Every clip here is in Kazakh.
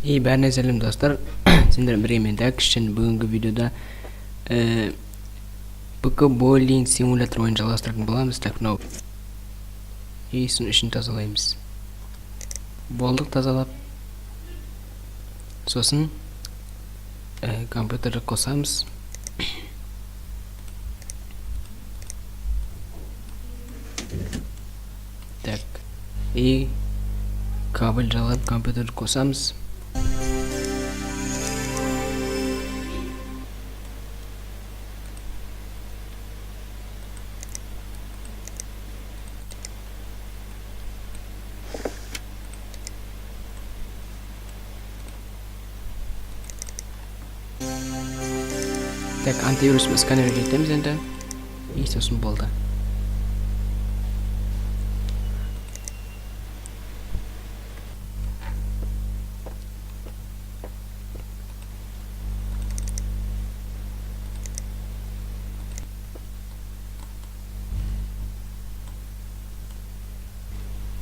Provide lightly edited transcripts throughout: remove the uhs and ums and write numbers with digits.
И бәріне сәлем, достар! Сендермен бірге мен, Дәкіш, және бүгінгі видеода ПК Боулинг симулятор ойынын жалғастыратын боламыз. Так, мынау и соның ішін тазалаймыз. Болдық тазалап. Сосын компьютерді қосамыз. Так, и кабель жалғап, компьютерді қосамыз. Так, антивирус сканер етеміз енді. И сосын болды.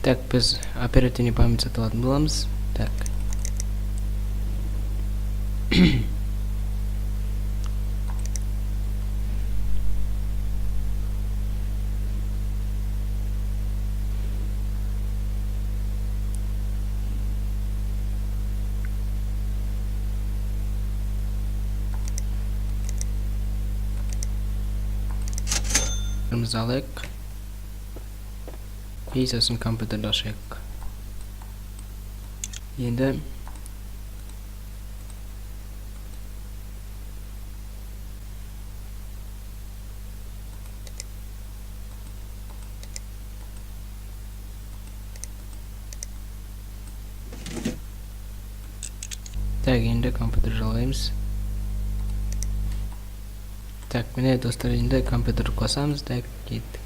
Так, біз оперативный память сатып алатын боламыз. Так. Алайық. И сосын компьютерді ашайық. Енді так, енді компьютер жалғаймыз. Так, міне, достар, енді компьютер қосамыз. Так, кеттік.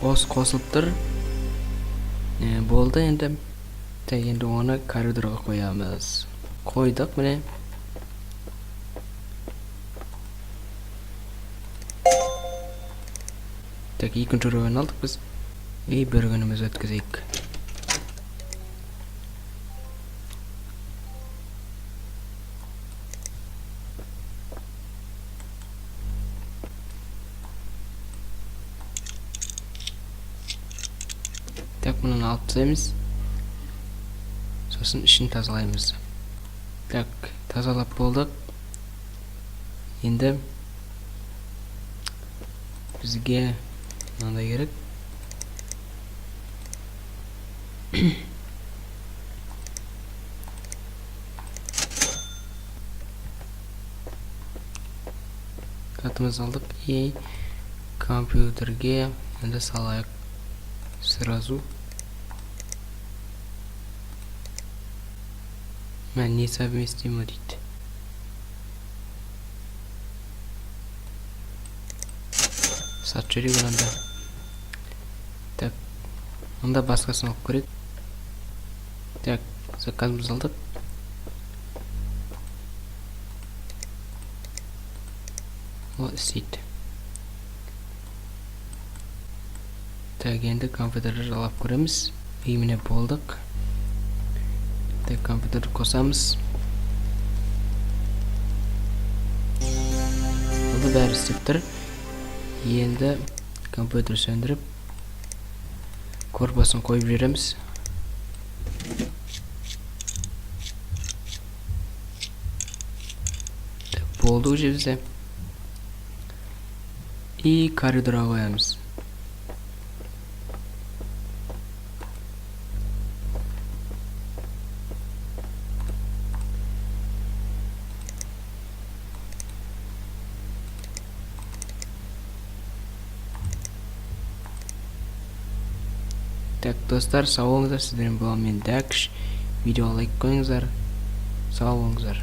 Осы қосылып тұр. Болды енді. Так, енді оны коридорға қоямыз. Қойдық, міне. Так, екінші уровень алдық біз. И бір күніміз өткізейік. Так, мынаны алып тастаймыз, сосын ішін тазалаймыз. Так, тазалап болдық. Енді бізге мынандай керек. Затымызды алдық и компьютерге енді салайық сразу. Мә, несовместимо дейді. Сатып жіберейік онда. Так, онда басқасын алып көрейік. Так, заказымызды алдық. Ол істейді. Так, енді компьютерді жалғап көреміз. И міне, болдық. Так, компьютерді қосамыз. Болды, бәрі істеп тұр. Енді компьютер сөндіріп, корпусын қойып жібереміз. Так, болды уже бізде. И коридорға қоямыз. Так, достар, сау болыңыздар! Сіздермен болған мен, Дәкш. Видеоға лайк қойыңыздар. Сау болыңыздар!